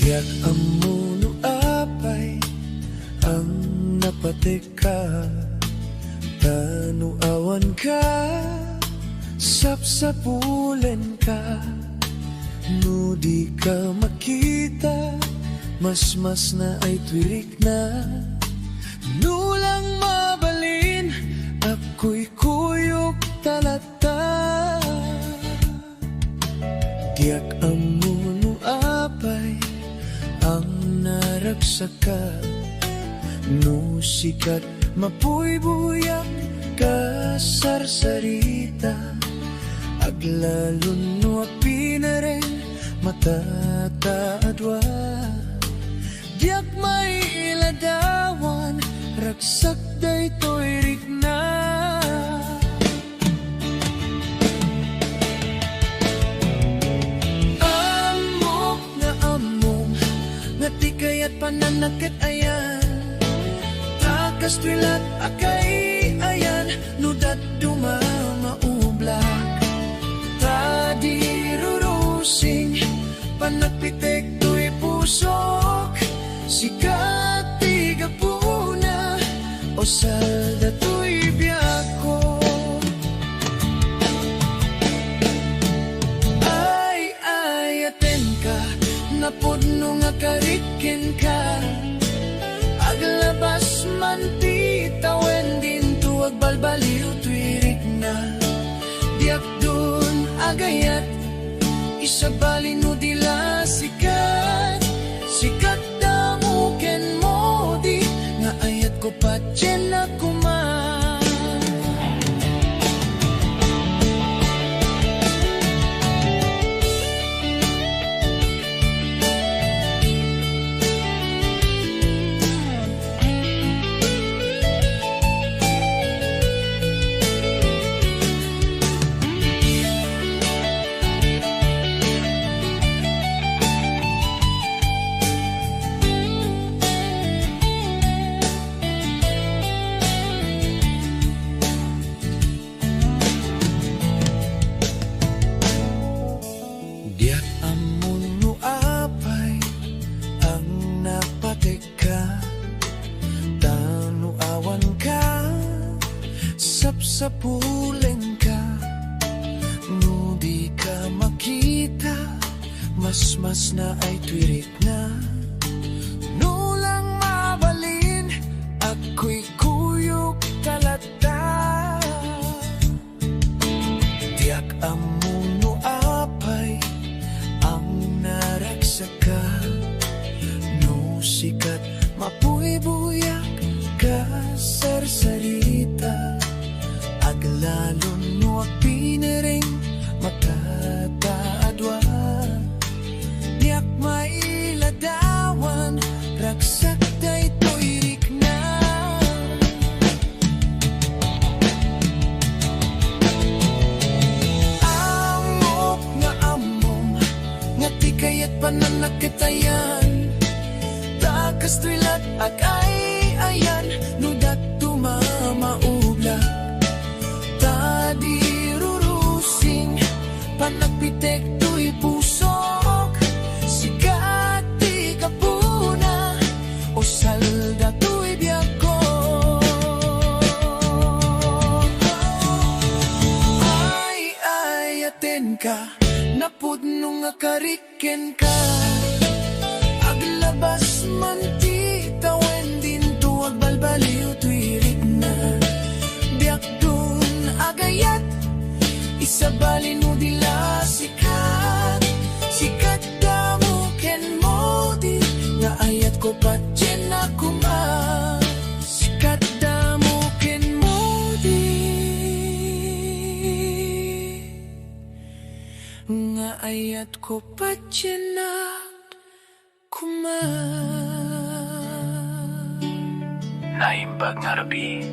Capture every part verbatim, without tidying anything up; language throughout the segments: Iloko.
Diak ammo no apay ang napatekka, ta no awanka, sapsapulenka. No dika makita, masmasna ay tuirikna. No lang mabalin, agkuykuyokta latta. Diak ammo no apay ang naragsakka, no sikat mapuybuyak kas sarsarita, aglalon no agpinareng matataadwa. Diak mailadawan, ragsak daytoy rikna. Ammok nga ammom nga ti kayat pananakit ayan, ta kastoy lat a kay-ayan no dadduma maublak. Ta di rurusing, panagpitek toy pusok, sikat ti gapuna, usal datoy biagko. Ay-ayatenka, napudno nga karik kenka. Aglabas man ti tawen, dinto agbalbaliw toy rikna. Diakdon agayat, isabali no di la sikat. Sikat damo ken modi, nga ayatko patien a koma. Diak ammo no apay ang napatekka, ta no awanka, sapsapulenka. No dika makita, masmasna ay tuirikna. No lang mabalin, agkuykuyokta latta. Diak ammo no apay ang naragsakka, no sikat mapuybuyak kas sarsarita, aglalon no agpinareng matataadwa. Diak mailadawan, ragsak daytoy rikna. Ammok nga ammom nga ti kayat pananakitayan, ta kastoy lat a kay-ayan no dadduma maublak. Ta di rurusing, panagpitek toy pusok, sikat ti gapuna, usal datoy biagko. Ay-ayatenka, napudno nga karik kenka. Aglabas man ti tawen, dinto agbalbaliw toy rikna. Diakdon agayat, isabali no di la sikat. Sikat damo ken modi, nga ayatko patien a koma. Sikat damo ken modi, nga ayatko patien a koma. Naimbag nga rabii,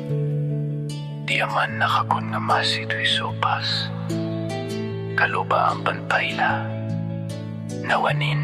ti amanna kakon nga masi toy sopas, kalubaan pay la. Nawanin.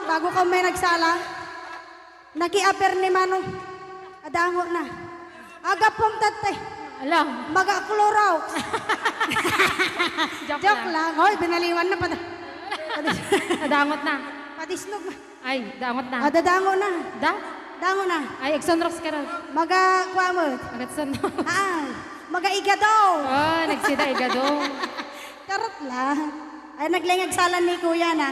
Bago ka may nagsala, nakiaper ni Mano. Adango na. Agapom tatay. Ala. Maga Clorox. Joke Joke lang. lang. Hoy, binaliwan na. Pati, pati, Nadangot na. Patisnog na. Ay, dangot na. Ah, dadango na. Da? Dango na. Ay, agsunrox ka ron. Maga, kuha mo. Agatsunrox. Ah, maga igado. Oh, nagsida igado. Charot lang. Ay, naglaing agsalan ni Kuya na.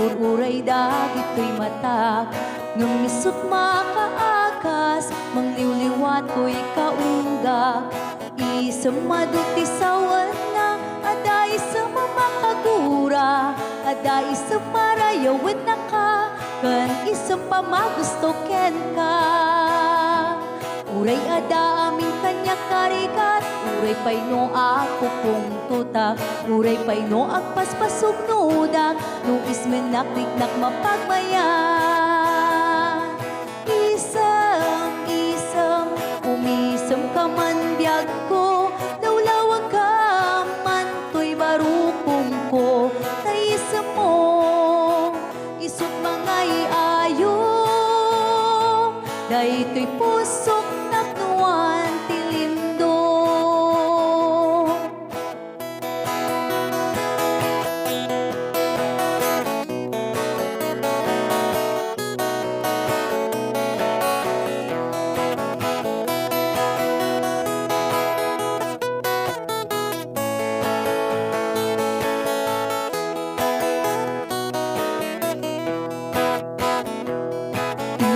Uray dagitoy matak, ngem isut' makaagas, mangliwliwa toy kaunggak. Isem adu ti sawenna, adda isem a makagura, adda isem a marayaw wen naka, ken isem a magusto kenka. Uray adda amin kaniak a rigat, uray pay no agpupungtotak, uray pay no agpaspasugnodak, no ismennak riknak mapagmayat. Isem, isem, umisemka man biagko, lawlawagka man toy barukongko, ta isemmo, isut' mangay-ayo, daytoy pusok napnoan ti lindo.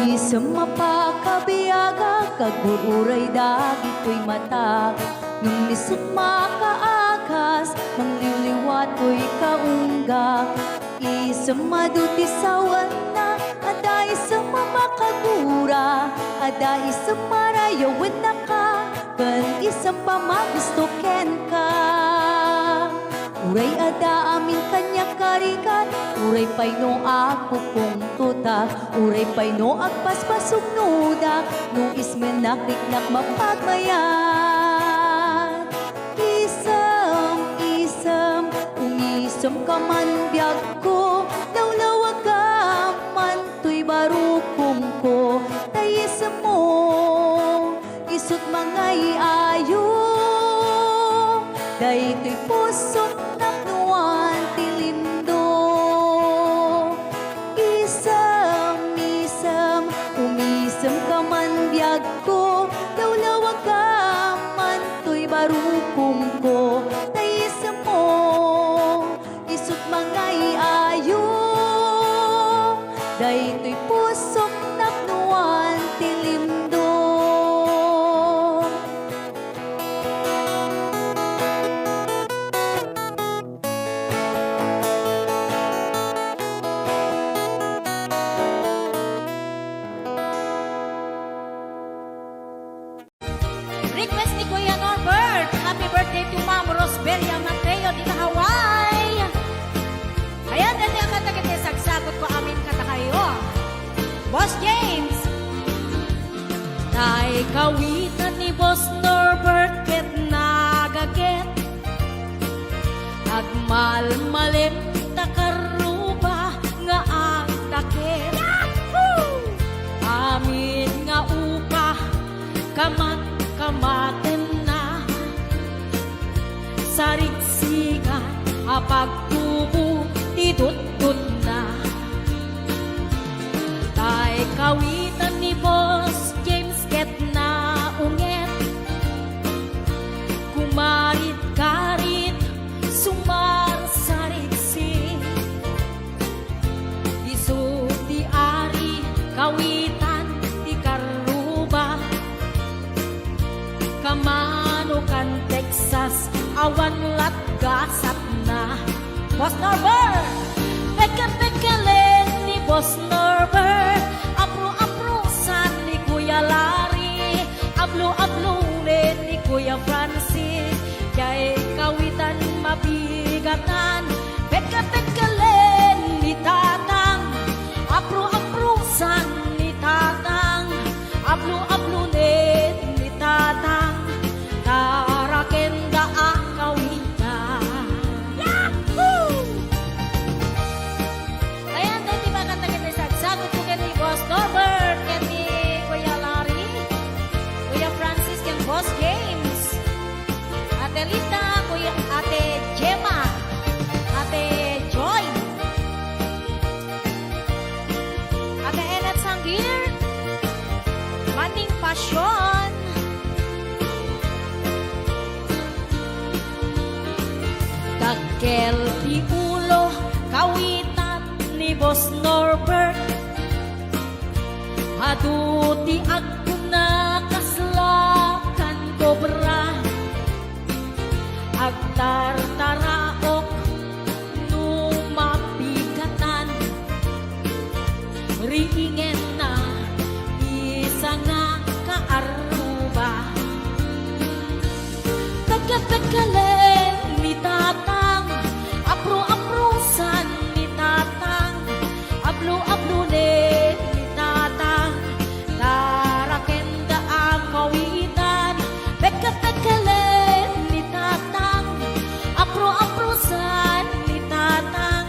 Isem a pakabiagak, agur-uray dagitoy matak. Ngem isut' makaagas, mangliwliwa toy kaunggak. Isem adu ti sawenna, adda isem a makagura, adda isem a marayaw wen naka, ken isem a magusto kenka. Uray adda amin kaniak a rigat, uray pay no agpupungtotak, uray pay no agpaspasugnodak, no ismennak riknak mapagmayat. Isem, isem, umisemka man biagko, lawlawagka man toy barukongko, ta isemmo, isut' mangay-ayo, daytoy pusok napnoan ti lindo. Isem, isem, umisemka man biagko, lawlawagka man toy barukongko, ta isemmo, isut' mangay-ayo, daytoy pusok napnoan ti lindo. Request ni Kuya Norbert. Happy birthday to Ma'am Rosbelia Mateo, dita Hawaii. Ayan, dati ang kanta ket sagsagutko amin kadakayo. Boss James. Tay kawitan ni Boss Norbert ket nagaget. Agmalmalem ta karruba nga agdakkel. Amin nga upa, kamat-kamatenna. Sarigsigan a pagtubo ti tututna. Tay kawitan ni Boss James ket naunget. Kumarit-karit, sumarsarigsi. Isu ti ari kawitan ti karruba. Kamano kan Texas, awan latgasatna. Boss Norbert! Pekkel-pekkelen ni Boss Norbert. Apro-aprosan ni Kuya Larry. Ablo-ablonen ni Kuya Francis. Diay kawitan mabigatan. Pekkel-pekkelen ni Tatang. Apro-aprosan ni Tatang. Ablo-ablonen ni Tatang. Tarakenda a kawitan. Yahoo! Ayan, dati ba kanta ket sagsagutko ken ni Boss Norbert, ken ni Kuya Larry, Kuya Francis, ken Boss James, Ate Lita, Kuya, Ate Gemma, Ate Joy, Ate Enat Sangir, Maning Pasyon, Dakkel ti ulo, kawitan ni Adu ti agkuna kasla kan kobra, agtartaraok no mapikatan, riingenna isa nga kaarruba. Pekkepekkelen ni Tatang, apro-aprosan ni Tatang, ablo-ablonen ni Tatang, tarakenda a kawitan. Pekkepekkelen ni Tatang, apro-aprosan ni Tatang,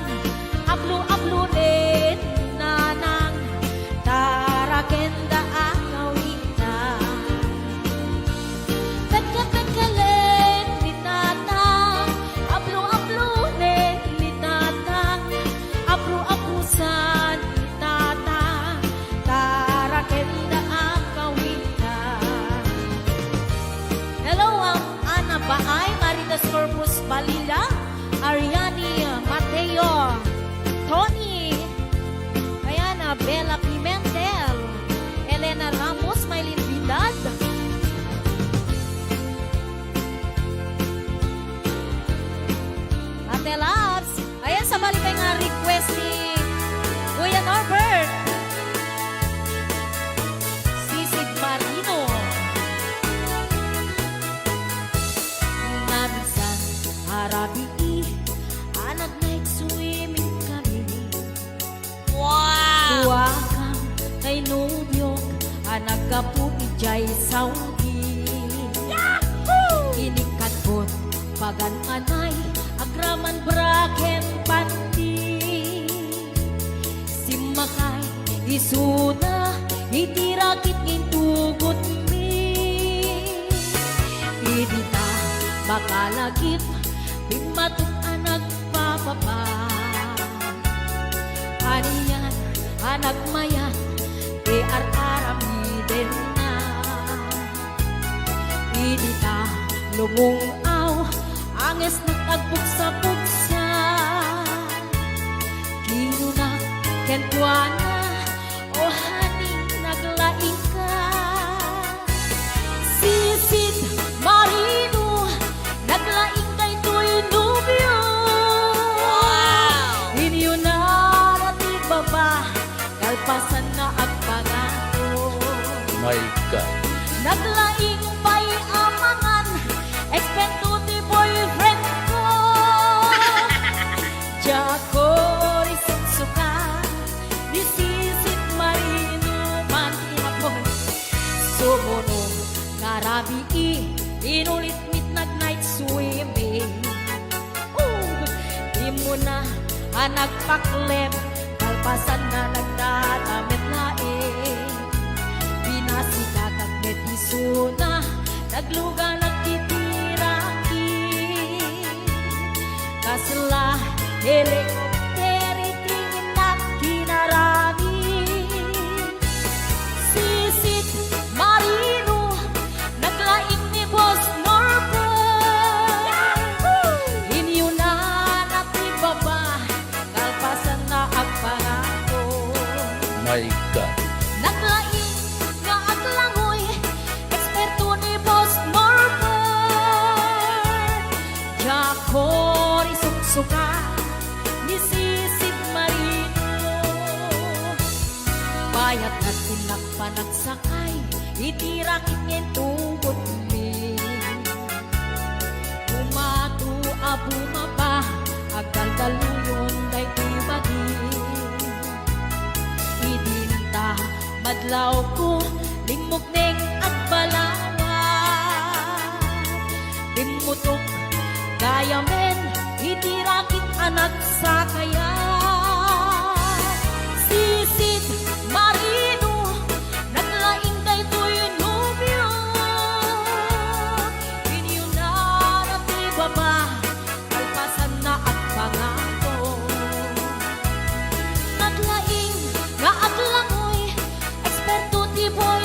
ablo-ablonen ni Nanang, tarakenda a kawitan. Pekkepekkelen ni Tatang, ablo-ablonen ni Tatang, apro-aprosan ni Tatang, tarakenda a kawitan. Hello, um, Ana Baay, Marites Corpus Balilla, Ariani Mateo, Tony, ayan, ah, Bella Pimentel, Elena Ramos, Maylin Vidal, Ate Labs. Ayan, sabali pay nga request ni Kuya Norbert. Sisid Marino. Naminsan a rabii a nag-night swimming kami. Wow! Duakam kay nobiok a naggapu idiay Saudi. Yahoo! Inikadbot pagan anay agraman bra ken panti. Simmakay isuna iti rakit nga intugotmi. Idi ta makalagip, bimmatok a nagpapapa. Anian a nagmayat ti ar-aramidenna. Idi ta lumung-aw, angesnak agbugsa-bugsa. Kinuna kenkuana, "O honey, naglaingka." Sisid Marino, naglaing daytoy nobio. Wow! Inyunara ti baba, kalpasanna agpangato. My God. Naglaing pay a mangan, eksperto ti boyfriend ko. Diakon isuksuka, ni Sisid Marino man ti Hapon. Sumuno nga rabii, inulit mit nag-night swimming. Oh, immuna a nagpaklem, kalpasanna nagdadamet laeng. Pinasikatak met isuna, nagluganak iti rakit. Kasla helikopter iti innak kinarami. Sisid Marino, naglaing ni Boss Norbert. Inyunana ti baba, kalpasanna agpangato. My God. Naglaing nga aglangoy, eksperto ni Boss Norbert. Diakon isuksuka, ni Sisid Marino. Bayat nagtinak panagsakay, iti rakit nga intugotmi. Bumato a bumaba, agdaldaluyon daytoy bagi. Idinta madlawko, limmukneng agbalawat. Bimmutok gayamen iti rakit a nagsakayat. Sisid Marino, naglaing daytoy nobio. Inyunana ti baba, kalpasanna agpangato. Naglaing nga aglangoy, eksperto ti Boss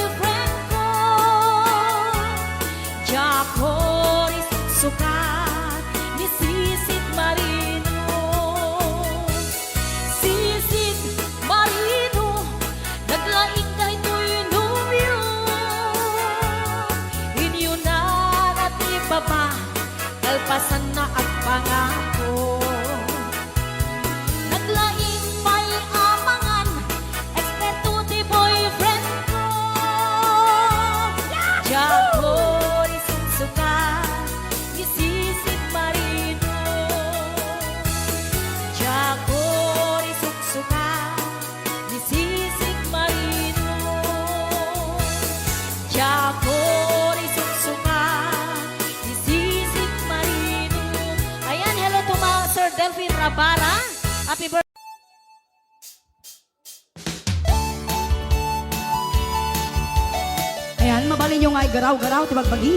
Diako ri suksuka, ni Sisig Marino. Ayan, hello to ma-, Sir Delfin Rabara. Happy birthday. Ayan, mabalinyo nga igaraw-garaw ti bagbagi.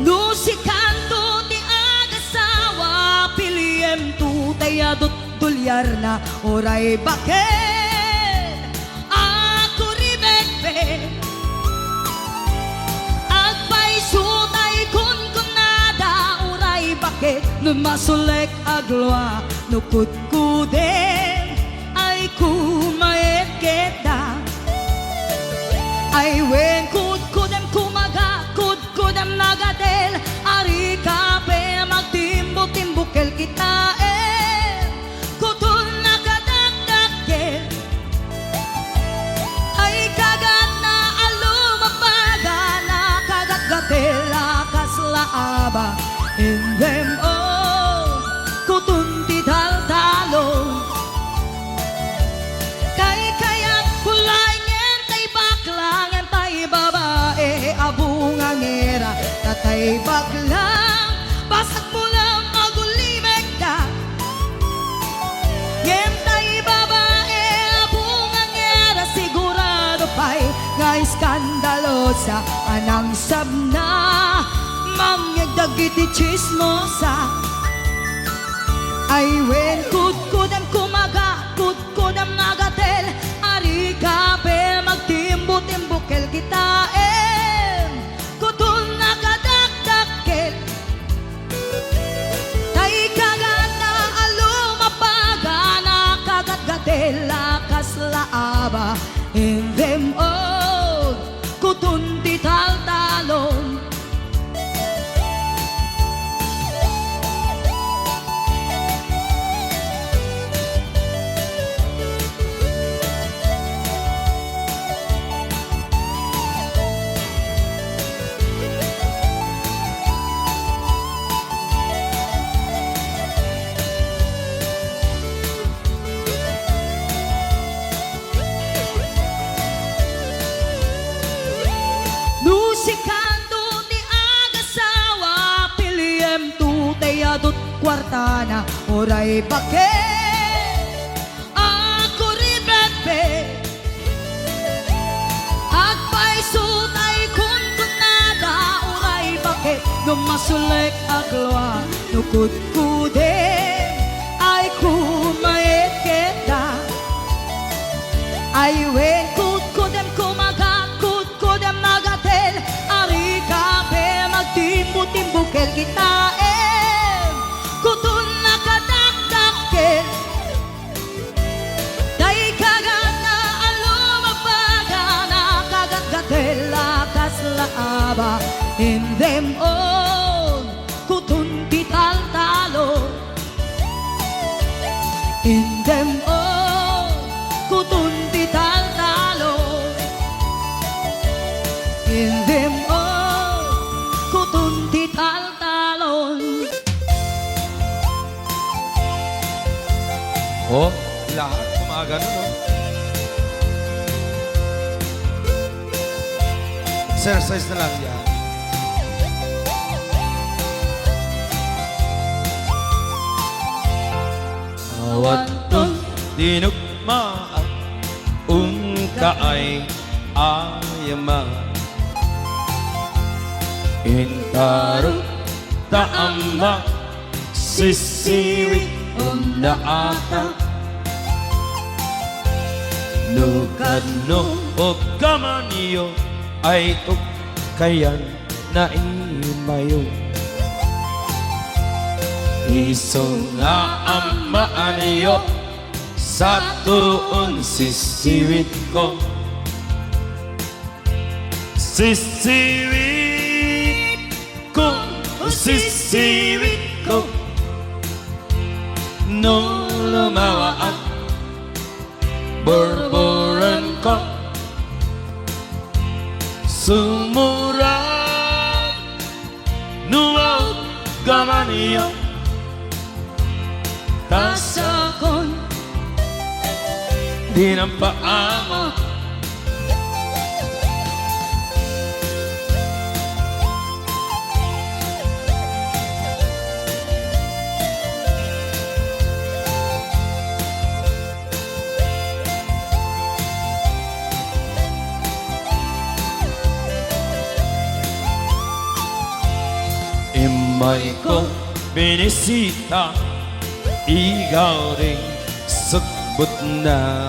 No sikanto ti agasawa, piliem to tay adut Dolyarna, uray baket a kuribekbek. Agpayso tay kunkunada, uray baket no masulek a glua, no kudkudem ay kumaet ketda. Ay wen, kudkudem kumaga, kudkudem nagatel, ari ka pe magtimbo-timbo kel kitaem. Kuton a kadakdakkel. Ay kagatna a lumapag a nakagatgatel a kasla aba. Indem o, kuton ti taltalon. Kay kayat kulay ngem tay bakla ngem tay babae a bungangera. Ta tay bakla, basag mo lang agulibekda. Ngem tay babae a bungangera, sigurado pay nga iskandalosa a nangsabna, mangngeg dagiti tsismosa. Ay wen, kudkudem kumaga, kudkudem nagatel, ari ka pe magtimbo-timbo kel kitaem. Kuton a kadakdakkel. Tay kagatna a lumapag a nakagatgatel a kasla aba. Indem o, kuton ti taltalon. No sikanto ti agasawa, piliem to tay adut kuartana, uray baket a kuribekbek. Agpayso tay kunkunada, uray baket no masulek a glua, no kudkudem ay kumaet ketda. Ay wen, kudkudem kumaga, kudkudem nagatel, ari ka pe magtimbo-timbo kel kitaem. Kuton a kadakdakkel. Tay kagatna a lumapag a nakagatgatel a kasla aba. Indem o, kuton ti taltalon. Indem o, kuton ti taltalon. Indem o, kuton ti taltalon. Oh, lahat gumagano, no? Exercise na lang yan. Awanton dinugmaan, unka ay ayama. Intaro ta amma, sisiwit unna ata. No kadno uggamanyo ay ugkayan na imayo. Isu nga ammaanyo, satoon sisiwitko. Sisiwitko, sisiwitko. No lumawaak, burburenko. Sumurang no mauggamanyo, ta siakon Di napaammo. Immayko binisita, igawdi sukbutna.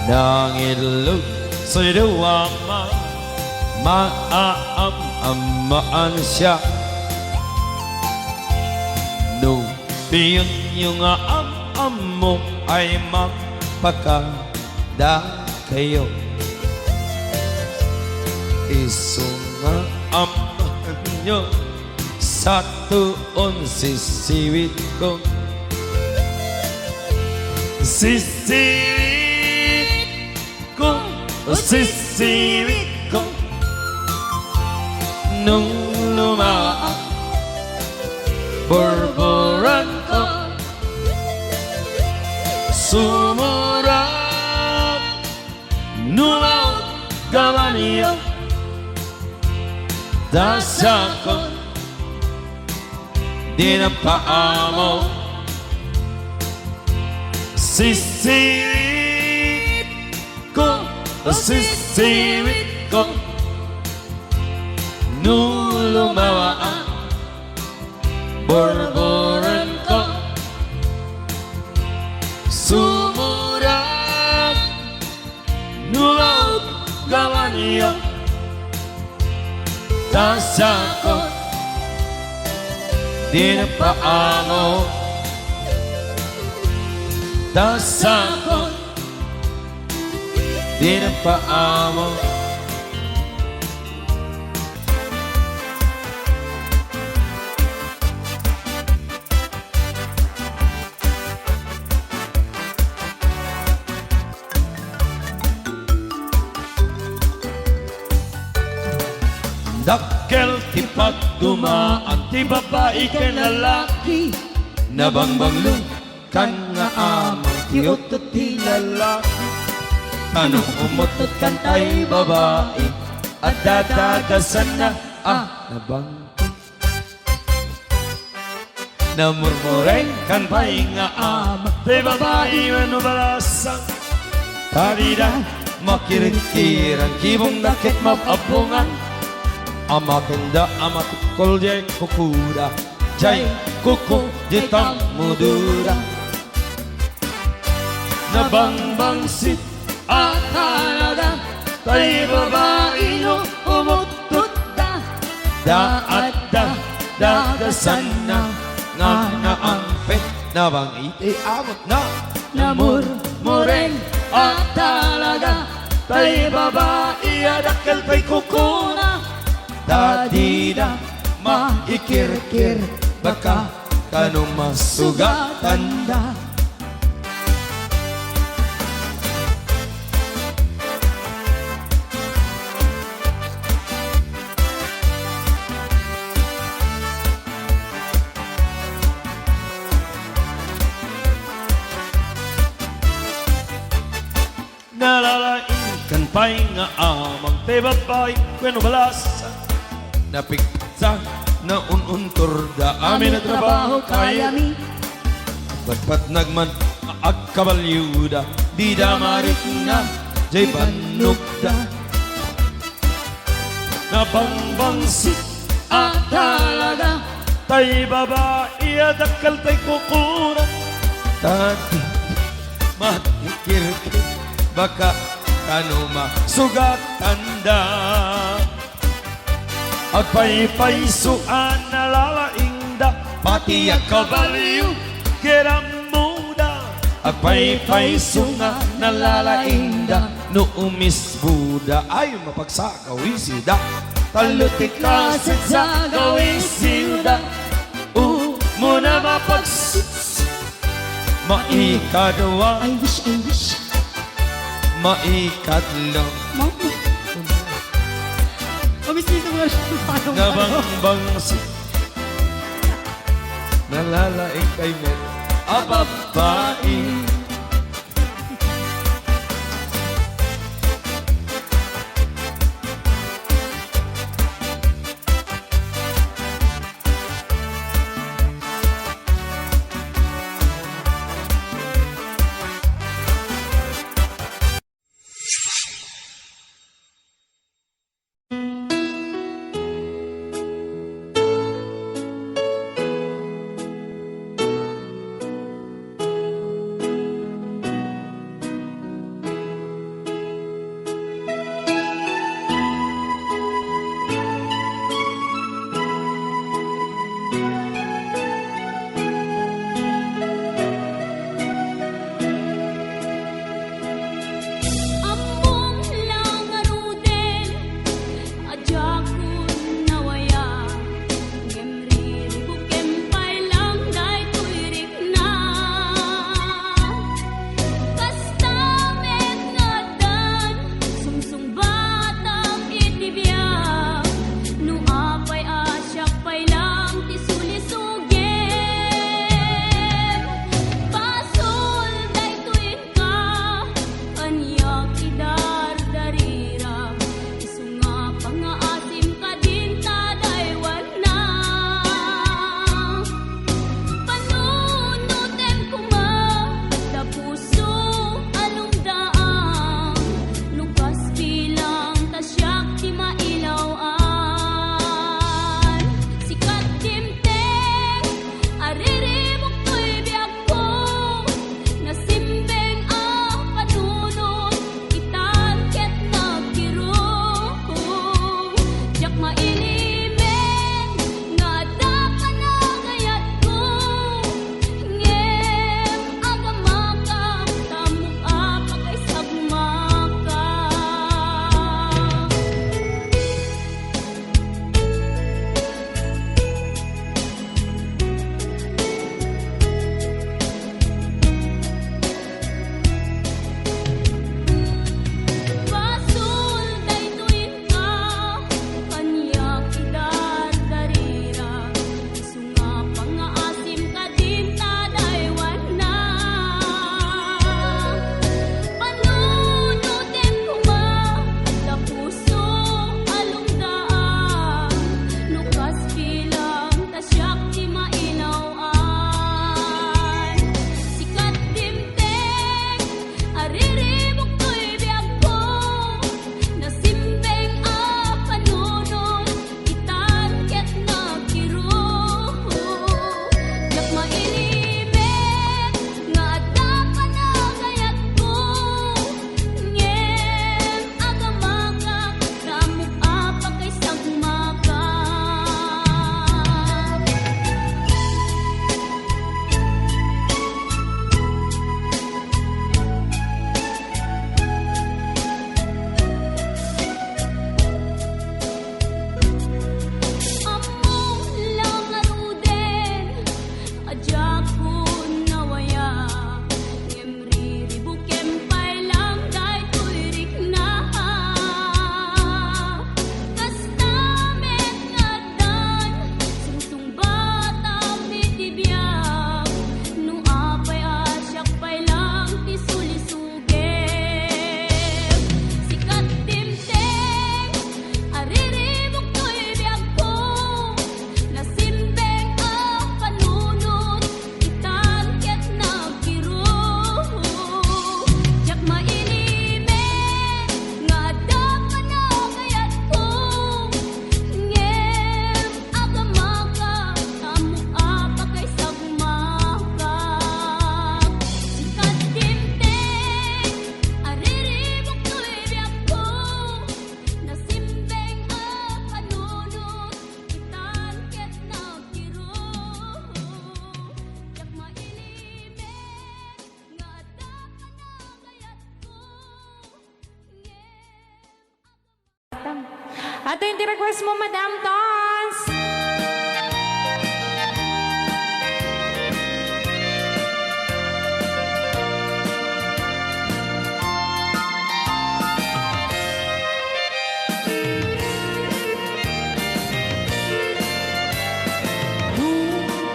Nangilog sa dua ma, maam-ammaan siya. No piyonyo nga am-ammo ay magpakadakayo. Isu nga ammoyo, satuon sisiwitko. Sisiwitko, sisiwitko. Nung lumaak, burburanko. Sumurak, numaot gawanyo. Dasakon, di napaammo. Sisiwitko, sisiwitko. No lumawaak, burburanko. Sumurak, numaot gawanyo. Dasakon, di napaammo. Dasakon, di napaammo. Dakkel ti pagdumaan ti babai ken lalaki. Nabangbanglo kan nga amang ti uttot ti lalaki. Ano umuttot kan tay babai, adda dagasanna a nabang. Namurmureng kan pay nga amang ti babai wenno balasang. Ta dida makirikirang kibongda ket mapabungan. Amakenda a matukol jay kukuda, jay kuku jay tammudoda. Nabangbangsit a talaga, tay babai no umuttotda. Daatda, dagasanna, nga naangpet, nabang iti amotna. Namurmureng a talaga, tay babai a dakkel tay kukuna. Ta dida maikirkir, baka kano masugatanda. Nalalaing kan pay nga amang ti babai wenno balasang. Napigsa, naun-untorda amin a trabaho kayami. Patpatnag man a agkabalioda, dida marikna jay bannogda. Nabangbangsit a talaga, tay babai a dakkel tay kukuna. Ta di maikirkir, baka kano masugatanda. Agpaypayso a nalalaingda, pati a kabalio ket ammoda. Agpaypayso nga nalalaingda, no umisboda ay mapagsagawisida. Tallo ti kaset sagawisida, umuna mapags-, maikadua, I wish, I wish. Maikatlo. Mama. Obviously, ito mo na siya. Nabangbangsit. Nalalaing kay met a babai. Ato yung request mo, Madam Tons.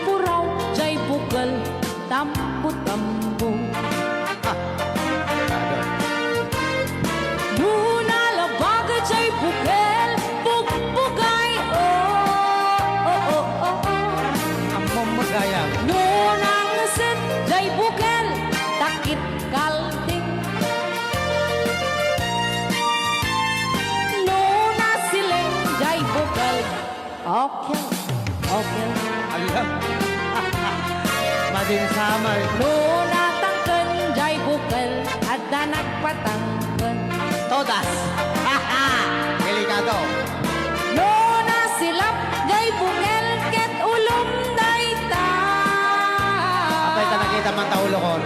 Puraw jay bukel, tambo-tambo. Ah. Nuna labag jay bukel, bugbugay, oh, oh, oh, oh, oh. Ammom mo sayang. Nuna ngisit jay bukel, takit kalding. Nuna siling jay bukel, okel, okel. Ala. Madin samay. Nuna tangken jay bukel, adda nagpatangken. Todas. Delikado. Nuna silap jay bukel, ket ulom dayta. Apay ta nakita man ta ulokon.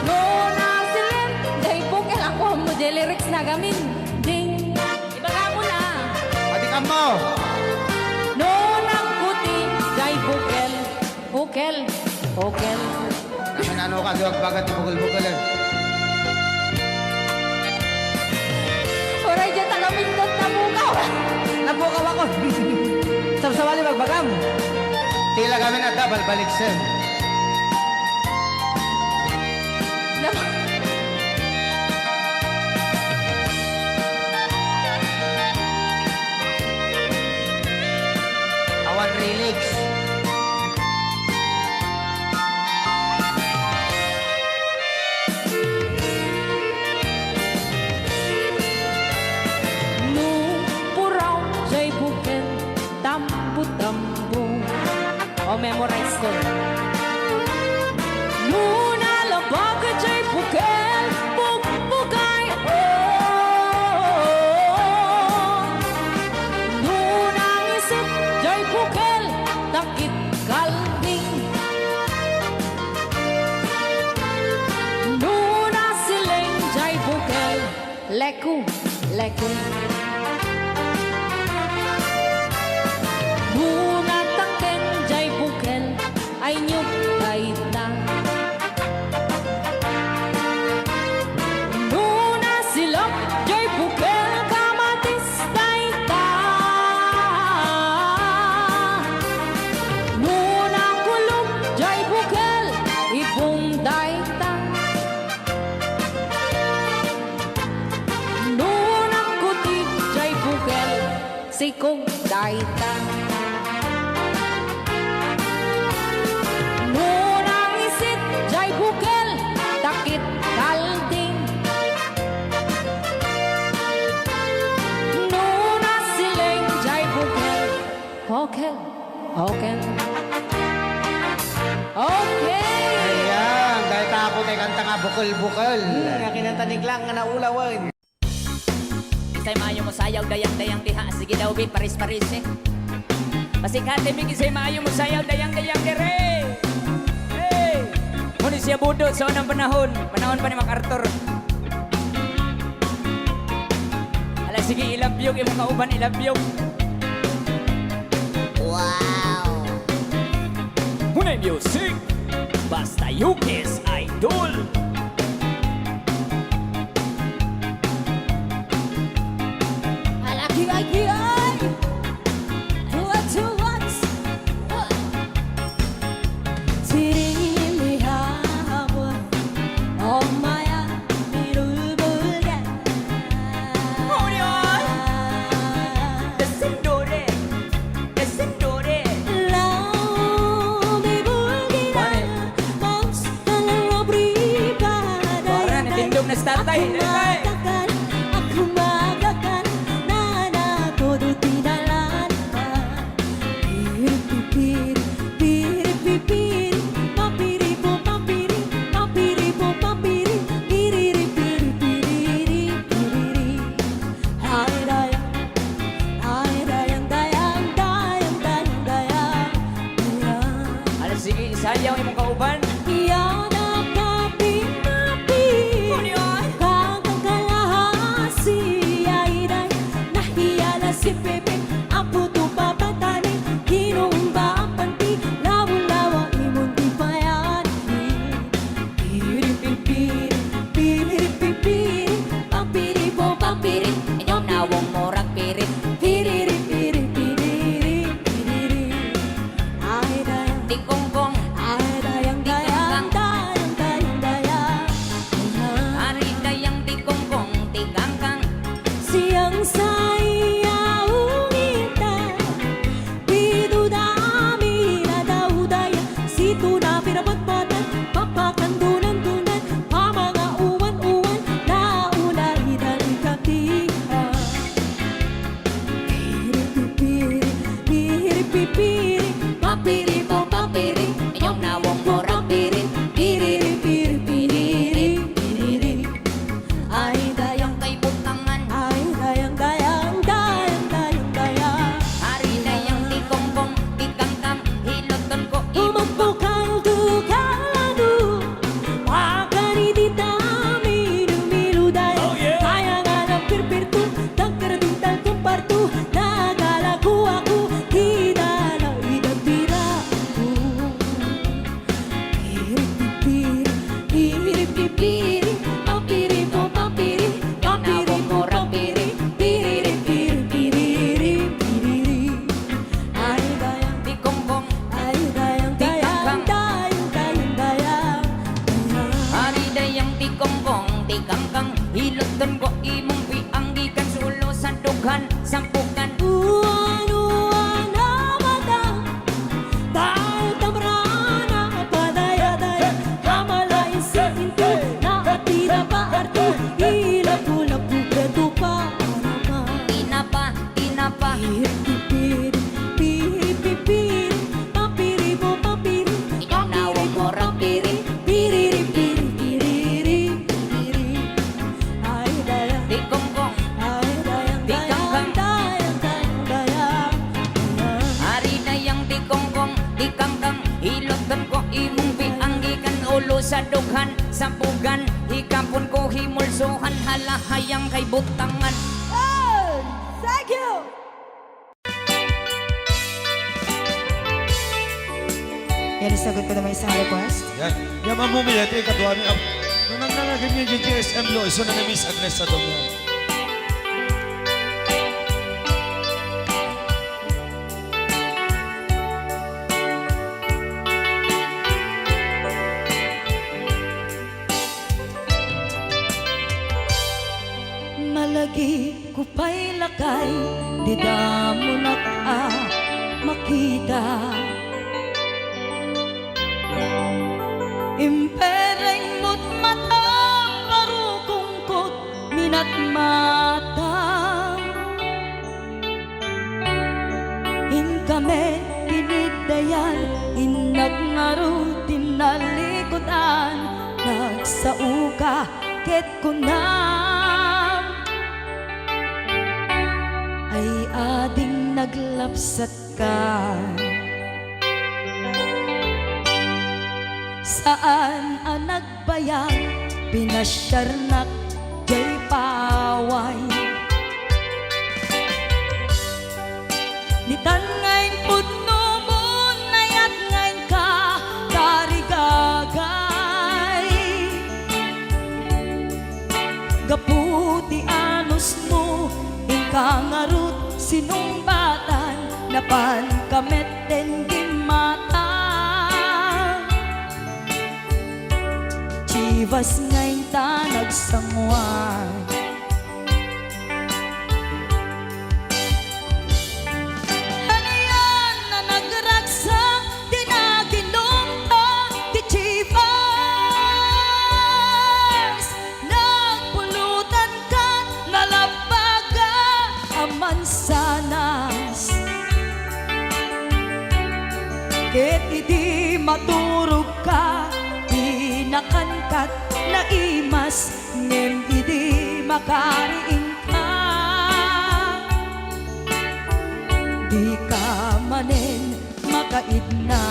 Nuna silap jay bukel, ako mo jay lyrics na gamin. Ding. Ibaga mo na. Pati ka mo. No nagkuti jay bukel, bukel, bukel. Ano, ano ka, duwag bagat ti bukel-bukel, eh. Uray, diyan taga Mindon, nabukaw. Nabukaw ako. Sabsabali magbagam. Tila kami na double baliksen. Awan lyrics. No puraw jay bukel, tambo-tambo. O, memorize ko. Nuna labag jay bukel, bugbugay, oh. Nuna ngisit jay bukel, takit kalding. Nuna siling jay bukel, leku, leku. Nuna tangken jay bukel, ay nyuk dayta. Nuna silap jay bukel, kamatis dayta. Nuna kulop jay bukel, ibong dayta. Nuna kuti jay bukel, sikog dayta. Nuna ngisit jay bukel, takit kalding. Nuna siling jay bukel, okel, okel. Okay. Ayan, dahil tapo tayo kanta nga bukel-bukel. Hmm, nga kinanta ni Glenn nga naulawen. Isay maayo mo sayaw, dayang-dayang diha. Sige daw, bi, paris-paris, eh. Pasikati, bi, isay maayo mo sayaw, dayang-dayang dire. Hey! Muni siya budot sa unang panahon. Panahon pa ni MacArthur. Ala, sige, ilabyog, imong kauban, ilabyog. Wow! Muni music, basta U K S Idol. Ala, kiay, kiay! Tuwa, tuwa! Tiring mi hapon, oh maya, mirulbulgan. Ori, ori! Descendore, descendore. Lao mi bulgira, Bane. Mons, talabri, Bane, padaya. Tindog na si tatay, Aku tatay. Magakal, aku magakal, nana, todo tinalan. Piri, pipiri, piri, pipiri, papiri, po, papiri, papiri, po, papiri, piriri, piri, piriri, piriri. Ay, dayang, ay, dayang, dayang, dayang, dayang, dayang, dayang. Ala, sige, isayaw imong kauban. Yana, papi, papi. Ano yan? Kaka- Tungko imong bianggikan sulo sa dughan, sampukan. Uwan-uwan a mata, taltamrana, padayadayan, kamalain si Into, na atina pa arto, ilapulap, kubrado pa, arama. Tinapa, tinapa. Piri, piri, piri, piri, piri, papiri mo, papiri, Ikaw na papiri mo, mo, papiri, piriri, piri, piriri, piriri. Ay, dayang. Di kongkong. Ay, dayang, Di dayang, kangkang. dayang, dayang, dayang. Ari dayang di kongkong, di kangkang. Iluton ko imong bianggikan ulo sa dughan, sa bugan. Ikapon ko himulsuhan, halahayang kay butangan. Oh, thank you. Yan, isagot ko naman isang request. Yan. Yan, Ma'am Mumi, ito yung katuwami. Nung nangnanagin niya yung G S M Lo, iso na ni Miss Agnes sa Domo. Malagip ko pay lakay, di damonak a makita. Impereng mo't mata, parukongkot minatmata. Inka met iniddayan, innak ngarud tinnalikudan, nagsaoka ket kunam, ay ading naglapsatka. Saan a nagbayag, pinasiarnak jay paway. Nitan nga impudno mo, nayat nga inka tarigagay. Gapu ti anusmo, inka ngarud sinungbatan, napanka met ten gimmata. Chivas nga inta nagsanguan. Anian a nagragsak ti naginumta ti Chivas. Nagpulutan ka, nalabbaga a mansanas. Ket idi maturog ka, pinakankat naimas, ngem idi makariing ka, di ka manen makaidna.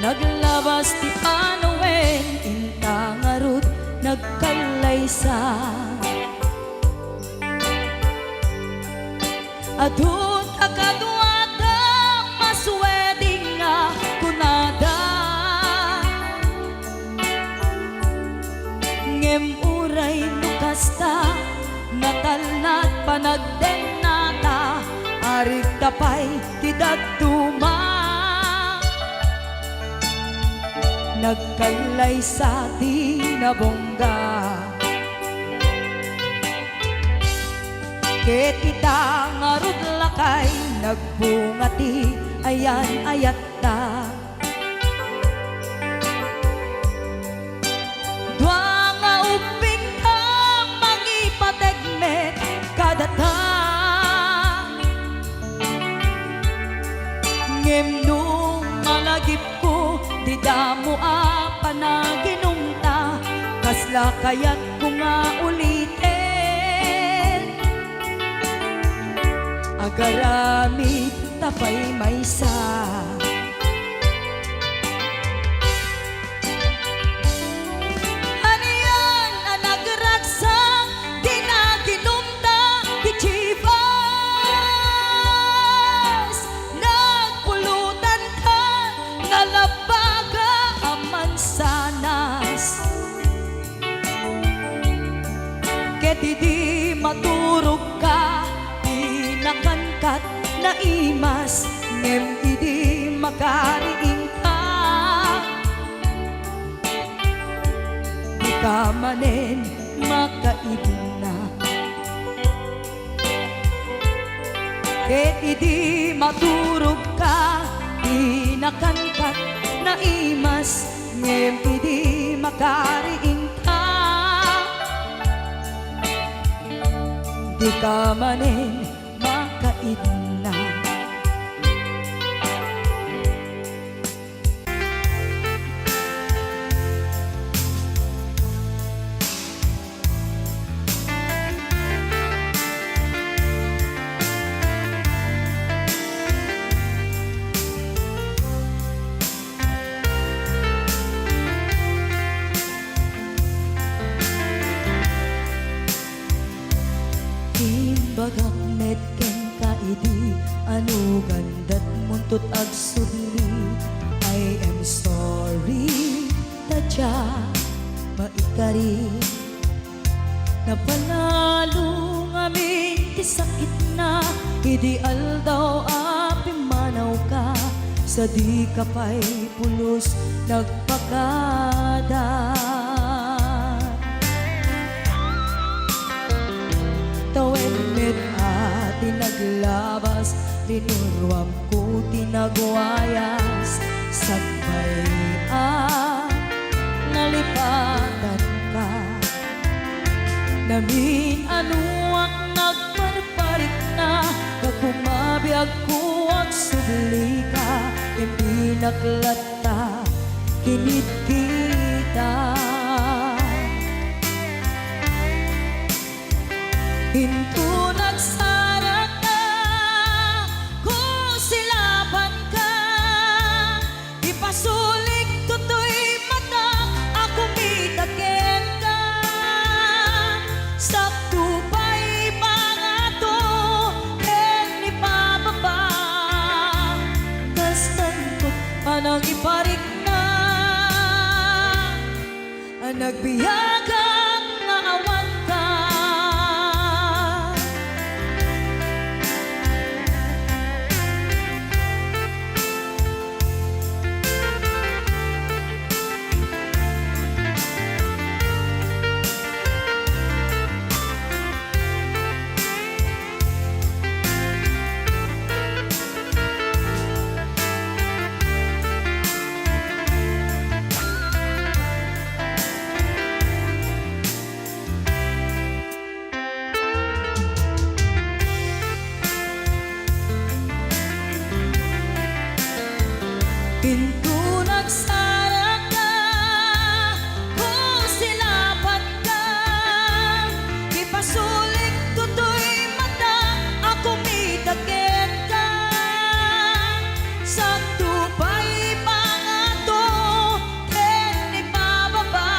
Naglabas ti panawen, inta ngarud nagkallaysa. Adu ta kaduada, mas wedding nga kunada. Ngem uray no kasta, natalna ti panagdennata, arigta pay ti dadduma. Nagkallaysa ti nabungga. Ket ita ngarud lakay, nagbunga ti ayan-ayatta. Dua nga ubbingta, mangipateg met kadata. Ngem no malagipko ti damo a panaginumta, kasla kayatko nga uliten? Agaramid ta pay maysa. Anian a nagragsak ti naginumda ti Chivas? Nagpulutanka nga labaga a mansanas. Ket idi maturogka, pinakankat naimas, ngem idi makariingka, dika manen makaidna. Ket idi maturogka, pinakankat naimas, ngem idi makariingka, dika manen makaidna. Imbagak met kenka idi anugan dat muntot agsubli. I am sorry, ta dia maikari. Napanalo ngamin ti sakitna idi aldaw a pimmanawka, sa dika pay pulos nagpakada. Tawen met a ti naglabas, linuruamko ti nagwayas, sakbay a nalipatanka. Namin-anoak nagparparikna, nga kumabiagko agsublika, ngem pinaklatta kinitkita. Inton agsarakka, kusilapanka, ipasulik toy mata a kumita kenka. Sakto pay pangato ken ipababa, kastan to't panangiparikna. A nagbiagak nga awanka. Inton agsarakka, kusilapanka, ipasulik toy mata a kumita kenka. Sakto pay pangato ken ipababa,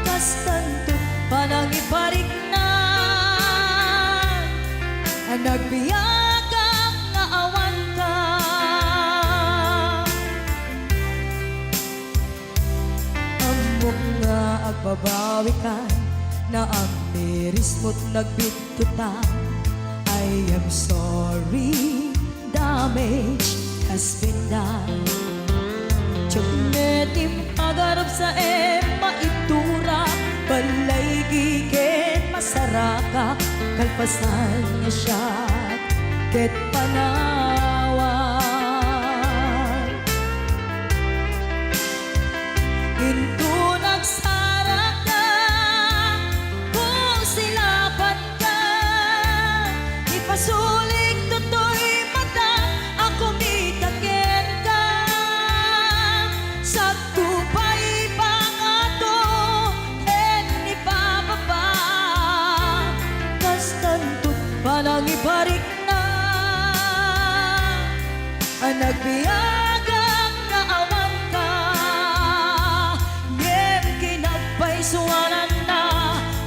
kastan to't panangiparikna. A nagbiagak nga awanka. Ammok nga agbabawikan, naamirismo't nagbitkutan. I am sorry, damage has been done. Diak met impagarupsaem maitura, balay giken masarakak, kalpasan nga siak ket panawak. Inton agsarakka, kusilapanka, ipasulik toy mata a kumita kenka. Sakto pay pangato ken ipababa, kastan to't panangiparikna. Nangiparikna a nagbiagak nga awanka, ngem kinapaysuananna,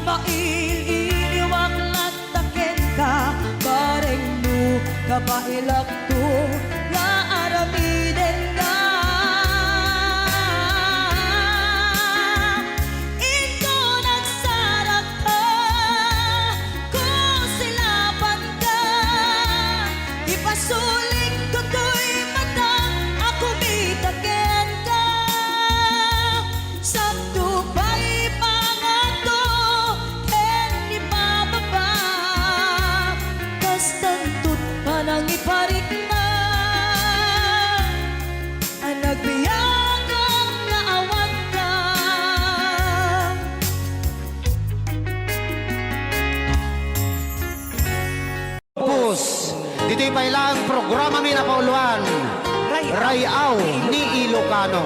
mail-iliwak latta kenka, bareng no kabaelakto nga aramidenka. Inton agsaraka, kusilapanka, ipasulik toy mata a kumita kenka. Sadto pay pangato ken ipababa, kastanto't panangiparikna a nagbiagak nga awanka. Pus, ditoy pay laeng programami a napauluan, Ray-aw ni Ilocano.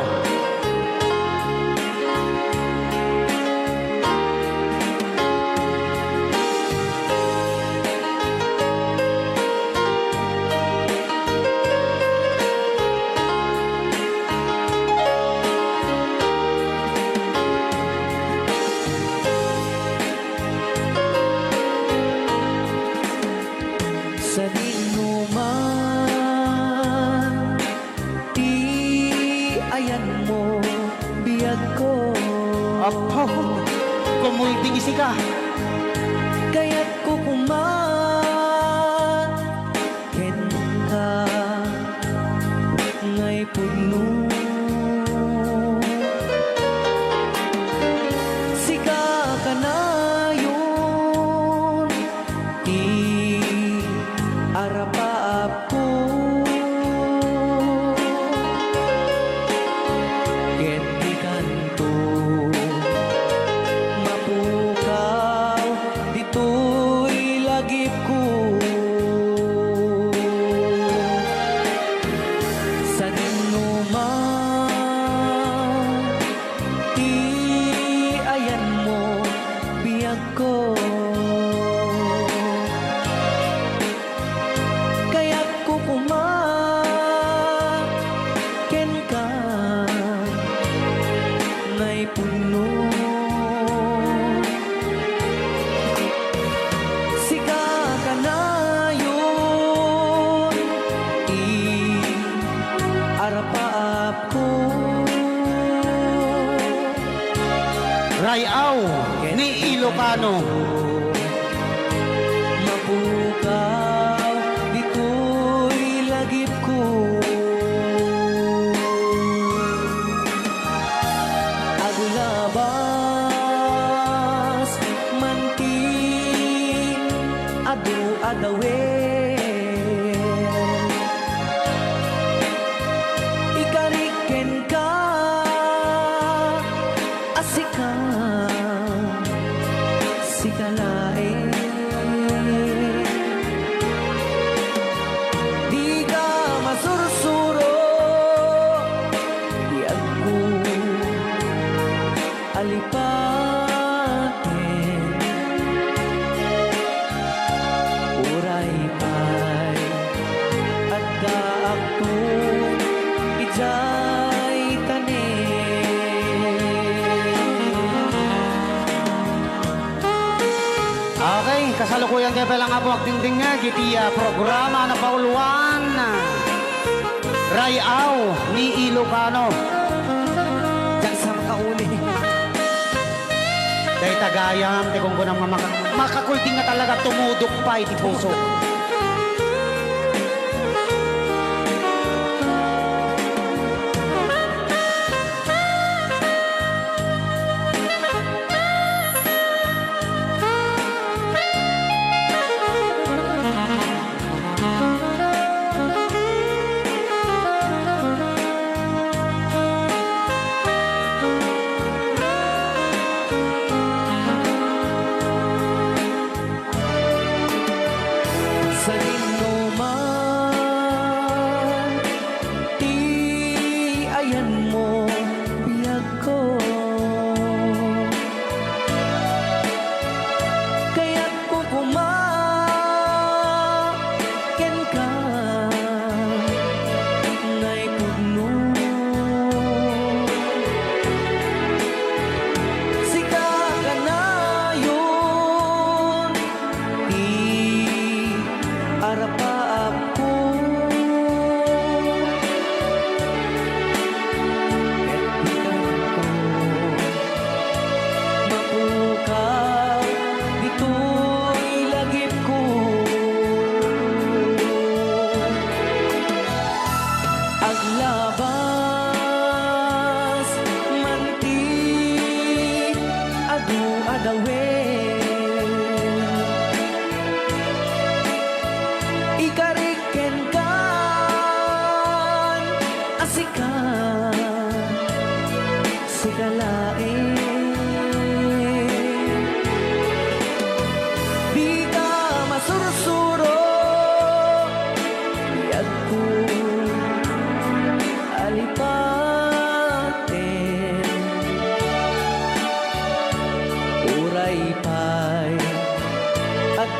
Sadinoman ti ayanmo, biagko. Apo, kumulding isika. Kayatko koma kenka ngay pudno. Sika kanayon ti arapaapko. Ket dikanto mapukaw ditoy lagipko. Sadinoman ti ayanmo, biagko. Kayatko koma kenka, naipudno. Sika kanayon ti arapaapko. Ray-aw ni Ilocano. Mapukaw ditoy lagipko. Aglabas man ti adu a dawel. Ikarik kenka a sika, sika laeng. Dika masursuro, biagko. Alipaken, uray pay addaakto idiay tanem. Okay, kasalukuyan tayo pala nga po agdingdingngeg iti, ah, programa a napauluan. Ray-aw ni Ilocano. Diyan sa makauli. Dayta gayam, ti kunkunam nga maka-, makakulding nga talaga tumudok pay ti puso.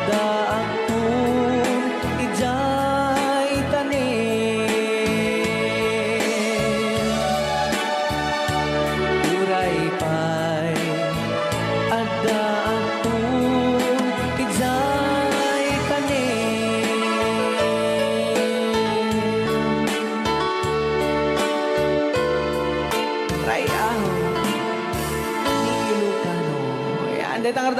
Addaakon idiay tanem. Uray pay addaakon idiay tanem. Ray aho ni Ilocano. Ayan, dayta nga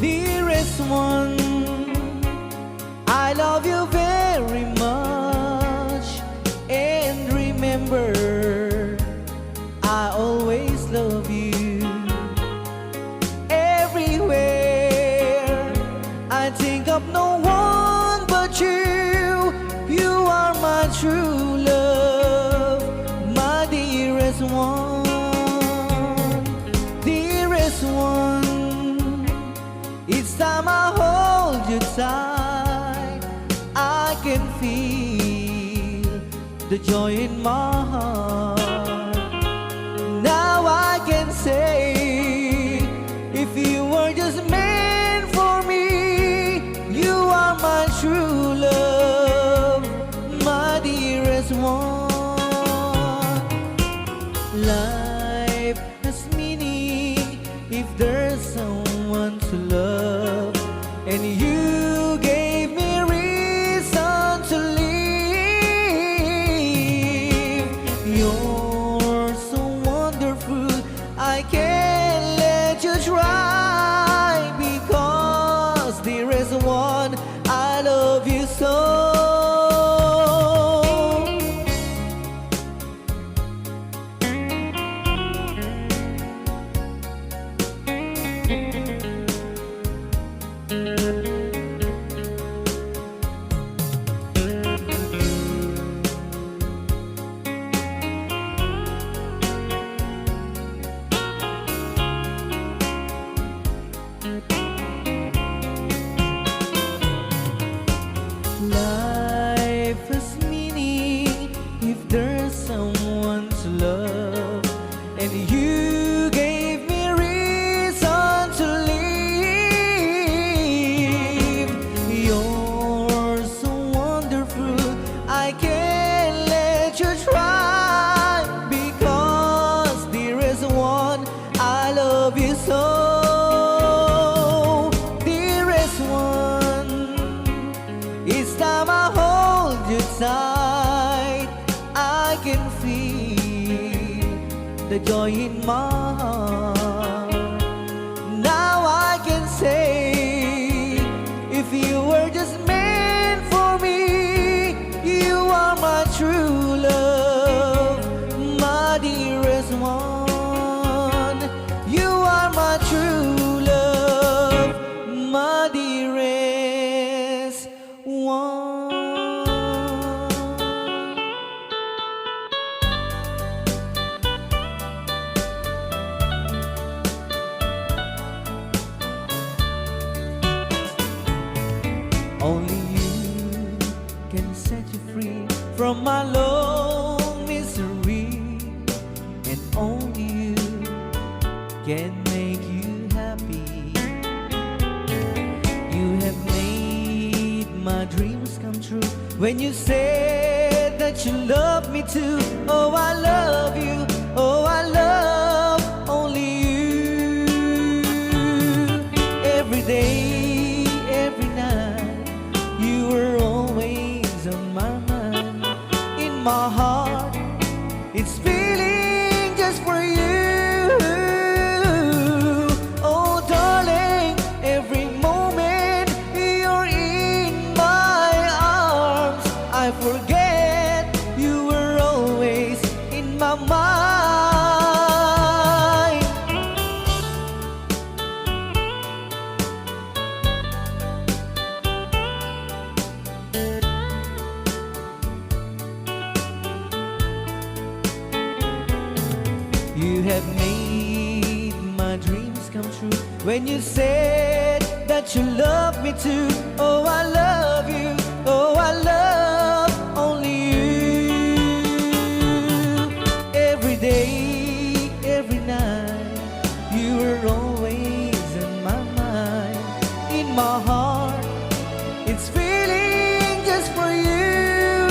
Dearest one, I love you very much. And remember, I always love you. Everywhere I think of no one but you. You are my true love, my dearest one, dearest one. Each time I hold you tight, I can feel the joy in my heart. Now I can say, if you were just meant for me, you are my true love, my dearest one. Life has meaning if there's someone to love, and you gave me reason to live. You're so wonderful, I can't let you try, because, dearest one, I love you so. Life has meaning if there's someone to love, and you gave me reason to live. You're so wonderful, I can't let you try, because, dearest one, I love you so, dearest one. Each time I hold you tight, I can feel the joy in my heart. Now I can say, if you were just meant for me, you are my true love, my dearest one. You are my true love, my dearest one. Only you can set you free from my long misery, and only you can make you happy. You have made my dreams come true when you said that you love me too. Oh, I love you. Oh, I love only you. Every day, every night, you were always on my mind. In my heart, it's feeling just for you. Oh, darling, every moment you're in my arms, I forget you were always in my mind. You have made my dreams come true when you said that you love me too. Oh, I love you. Oh, I for you.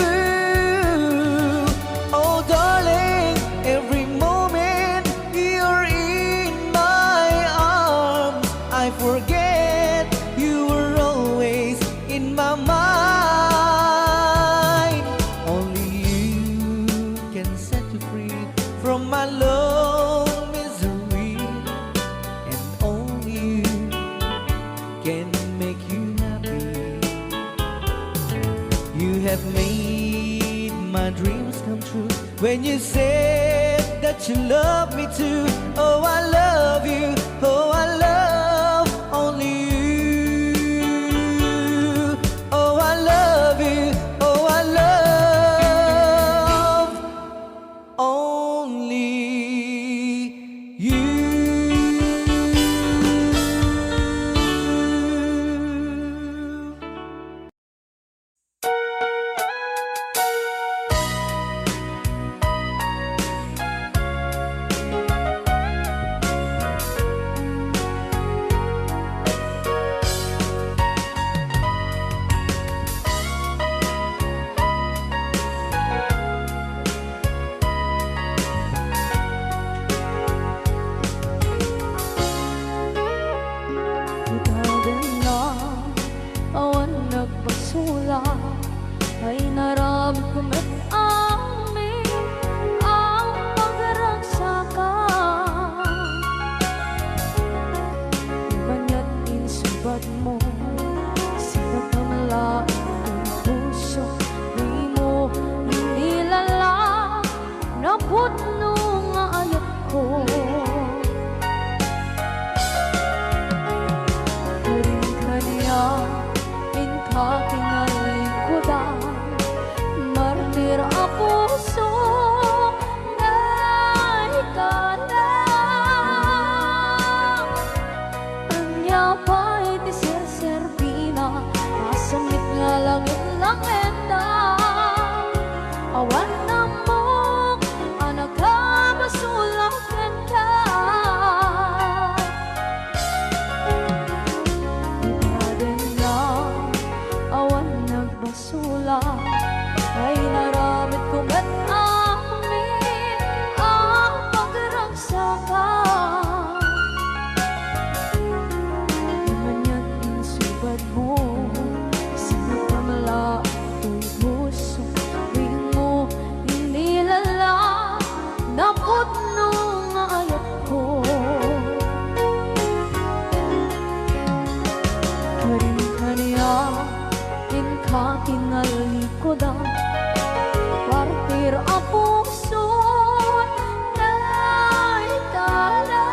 Oh, darling, every moment you're in my arms, I forget you were always in my mind. Only you can set me free from my love misery, and only you can make you happy. You have made my dreams come true when you said that you love me too. Oh, I love you. Oh, I love only you. Oh, I love you. Oh, I love only you. Itaden na awan nagpasulak, ay naramid ko met amin a pagragsakan. Maniat insubad mo, sinakamla ang puso, di mo inilala. Napudno nga ayatko. Karin kaniak, inka kinalikudan, martir a puso, naikana. Ania pay ti serserbina, asamek nga langit-langitna. Awan ammok a nakabasolak kenka. Itaden na awan nagbasolak, ay naramid ko met amin a pagragsakan. Maniat insubad mo, sinakamla toy puso, di mo inilala. Napudno nga ayatko. Karin kaniak, inka kinalikudan, martir a puso, naikana.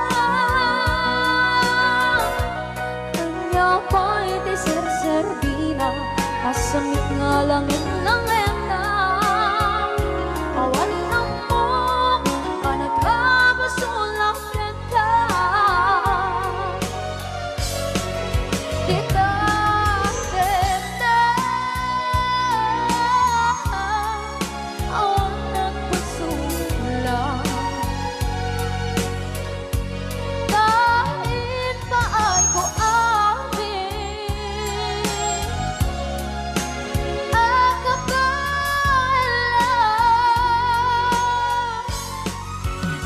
Ania pay ti serserbina, asamek nga langit-langitna. Awan ammok a nakabasolak kenka. Dita, dita, awan nagpasulak. Ta impaayko amin a kabaelan.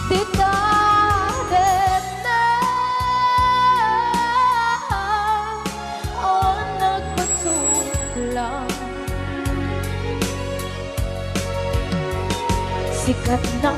Dita, dita, awan nagpasulak. Sikat ng